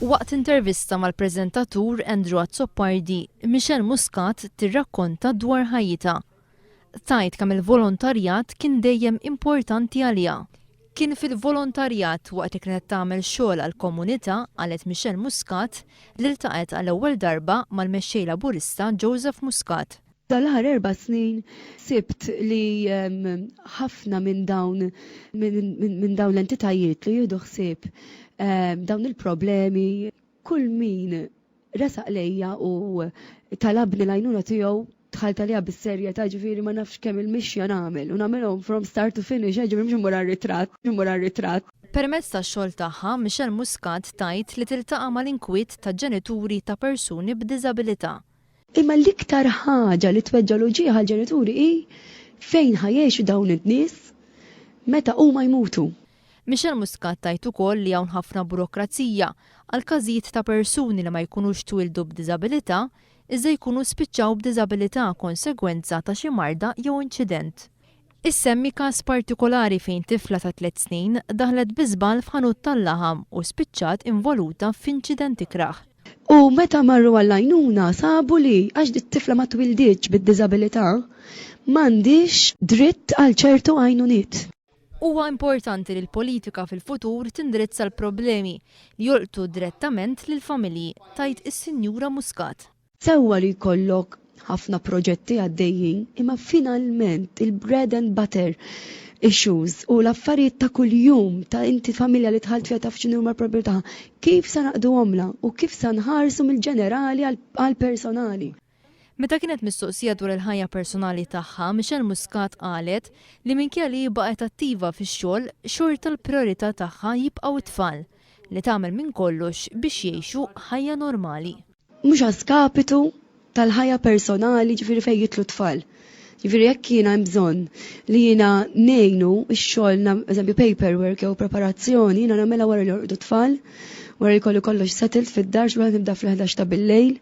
Waqt intervista mal-preżentatur Andrew Azzopardi, Michelle Muscat tirrakkonta dwar ħajjitha. Tgħid kemm il-volontarjat kien dejjem importanti għaliha. Kien fil-volontarjat waqt li kienet tagħmel xogħol għall-komunità, qalet Michelle Muscat, li ltaqgħet għall-ewwel darba mal-Mexxej Laburista Joseph Muscat. Dal-aħħar 4 snin sibt li ħafna minn dawn l-entitajiet li jieħdu ħsieb dawn il-problemi, kull min resaq lejja u talabni l-għajnuna tiegħu dħalt għaliha bis-serjetà. Ġifieri ma nafx kemm il-mixja nagħmel u nagħmelhom from start to finish, ġifieri mhux immur għar-ritratt, immur għar-ritratt. Permezz tax-xogħol tagħha, Michelle Muscat tgħid li tiltaqa' mal-inkwiet ta' ġenituri ta' persuni b'diżabilità. Imma l-iktar ħaġa li tweġġa' l-uġigħ għall-ġenituri hi fejn ħa jgħixu dawn in-nies meta huma jmutu. Michelle Muscat tgħid ukoll li hawn ħafna burokrazija għal każijiet ta' persuni li ma jkunux twildu b'diżabilità iżda jkunu spiċċaw b'diżabilità konsegwenza ta' xi marda jew inċident. Issemmi każ partikolari fejn tifla ta' 3 snin daħlet bi żball f'ħanut tal-laħam u spiċċat involuta f'inċident ikrah. U meta marru għall-għajnuna sabu li għax dit-tifla ma twilditx bid-diżabilità, m'għandhiex dritt għal ċertu għajnuniet. Huwa importanti li l-politika fil-futur tindirizza l-problemi li jolqtu direttament lill-familji, tgħid is-Sinjura Muscat. Sewwa li jkollok ħafna proġetti għaddejjin, imma finalment il-bread and butter issues u l-affarijiet ta' kuljum ta' inti familja li dħalt fiha taf x'inhu l-problemi tagħha, kif sa naqduhomla u kif sa nħarsu mill-ġenerali għal-personali. Meta kienet mistoqsija dwar il-ħajja personali tagħha, Michelle Muscat qalet li minkejja li baqgħet attiva fix-xogħol, xorta l-priorità tagħha jibqgħu it-tfal li tagħmel minn kollox biex jgħixu ħajja normali. Mhux a skapitu tal-ħajja personali, ġifieri fejn jidħlu tfal. Ġifieri jekk jiena hemm bżonn li jiena ngħinu x-xogħol, eżempju paperwork jew preparazzjoni, jiena nagħmilha wara li jorqdu tfal, wara li jkollu kollox settled fid-dar, xi nibda fl-11 ta' bil-lejl.